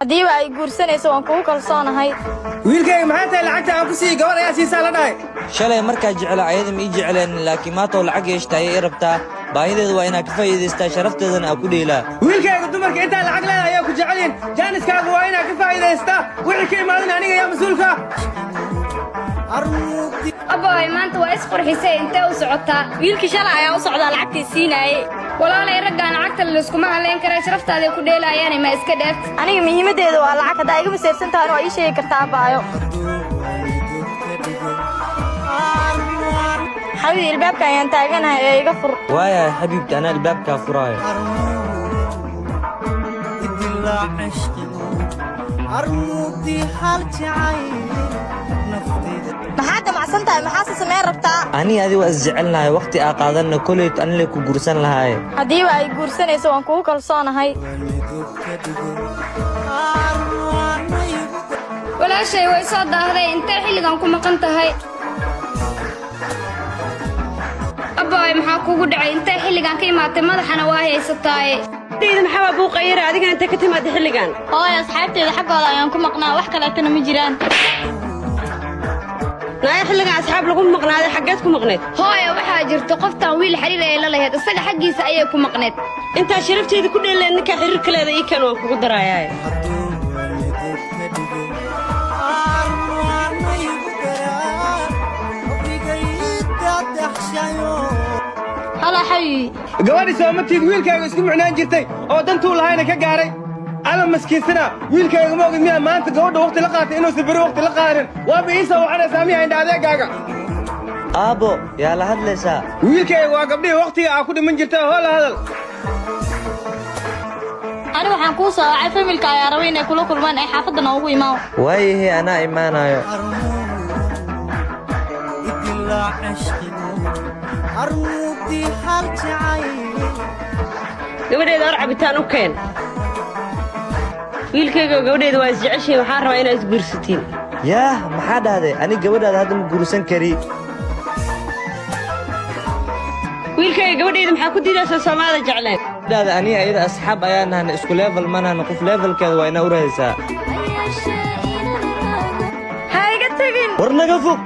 Haddiiba ay guursanayso, waan kugu kalsoonahay. Wiilkayga, maxay tahay lacagta aan ku siiyey? Gabar ayaa siisaa la dhahay. Shalay markaa jecla ayada ma ii jecleen, laakiin maanta oo lacag yeeshta ayay i rabtaa. Baahideeda waa inaa ka faa'iidaystaa, sharafteedana aa ku dheelaa. Wiilkayga, dumarka intaa lacag leedahay ayaa ku jecelyihin. Jaaniskaagu waa inaa ka faa'iidaystaa. Wixii ka imaadin aniga yaa mas-uulka. Abooy, maanta waa isqurxisay. Intee u socotaa? Wiilkii shalay ayaa u socdaa lacagtii siinaayey. Walaalay, raggaan lacagta layskuma halayn karaa. Sharaftaada ku dheelaayaane, ma iska dhaaf? Aniga muhiimaddeeda waa lacag. Haddaa iga maseersan tahana, waa ii sheegi kartaa, abaayo. Xabiibi, ilbaabka ayaan taaganahay ee iga fur. Waayahay xabiibti, anaa albaabkaa furaayo. Maxaad damacsan tahay? Maxaase samayn rabtaa? Ani adi waa isjecelnahay. Waqti aa qaadanna koleyt anile ku guursan lahaaye. Haddiiba ay guursanayso, waan kugu kalsoonahay. Walaashay way soo daahday. Intee xilligan ku maqan tahay? Abooy, maxaa kugu dhacay? Intee xilligan ka imaatay? Madaxana waa haysataaye. Maxaa buuqayara? Adiga intee ka timaada xilligan? Hooy, asxaabteeda xaggooda ayaan ku maqnaa. Wax kaleetana ma jiraan. Naaya, xilligan asxaab lagu maqnaaday, xaggeed ku maqnayd? Hooya, waxaa jirta qoftaan wiil xiriir ay la lahayd. Isaga xaggiisa ayay ku maqnayd. Intaa sharafteeda ku dheeleen, ninkaa xiriirka leeda ii keen, waan kugu daraayaa. Hala xabiibi. Gabadhi soomatiid wiilkayga isku micnaan jirtay oo dantuu lahayna ka gaaray. Alla maskiinsana wiilkayga, ma ogid miyaa maanta gabadha waqti la qaatay inuusan beri waqti la qaadanin? Waaba ii soo wacanaysaa miyaa indha adeegaaga? Aabbo, yaa la hadlaysaa? Wiilkayga, waa gabdhihii waqtiga aa ku dhiman jirta. Hoola hadal. Ani waxaan kuu soo wacay, familka ayaa rabay inay kula kulmaan ee xaafadda noogu imaan. Waayahay, anaa imaanayo. Gabadheeda hor cabitaan u keen. Wiilkayga, gabadheeda waa isjeceshiin. Waxaan rabaa inaad isguursatiin. Yaah, maxaa dhahday? Ani gabadhaada hadda ma guursan kari. Wiilkayga, gabadheeda maxaa ku diidaysaa? Soomaalida jecleen. Gabadhaada ani ayada asxaab ayaa nahna, isku level ma nahna. Qof levelkeeda waa inaa u raadaysaa. Ha iga tegin. War naga fog.